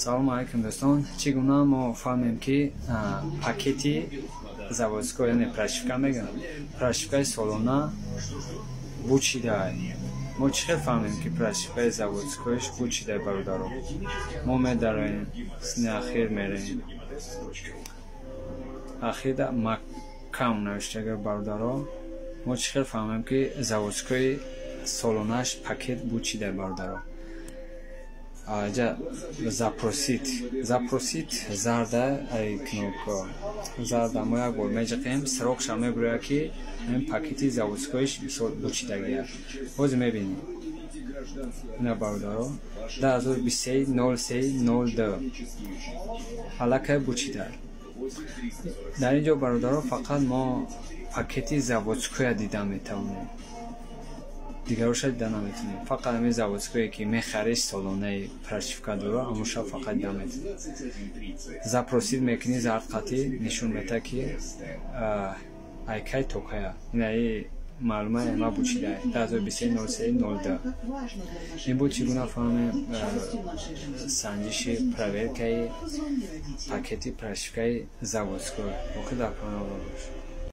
Салому алайкум, дӯстон. Чӣ гуна мо фаҳмем, ки пакети заводской, яъне прошивка мегӯям, прошивкаи солона бучидай? Мо чӣ хел фаҳмем, ки прошивкаи заводскойш бучидай, бародаро? Мо медароем, сини ахир мерем, ахирда макам навиштага. Бародаро, мо чӣ хел фаҳмем, ки заводскои солонаш пакет бучидай, бародаро? Аҷа запросить, запросить зарда, ай кнопка зарда мо як бор меҷиқем, срокша мебурӯяд, ки ин пакети заводскоиш мисол бучидагия. Ҳозир мебинем. Ина, бародаро, 2023 03 02 аллакай бучида. Дар ин ҷо, бародаро, фақат мо пакети заводскоя дида метавонем, дигароша дида наметавонем. Фақат ҳамин заводское, ки мехарӣ, солонаи прошивка дора, ҳамуша фақат дида метавонем. Запросить мекунӣ, зардқатӣ нишон медиҳад, ки айкай то кая. Инаи маълума ма бучида 2023 03 02. Ин буд, чӣ гуна фаҳмем санҷиши проверкаи пакети прошивкаи заводской. Боқӣ дар паноҳ бош.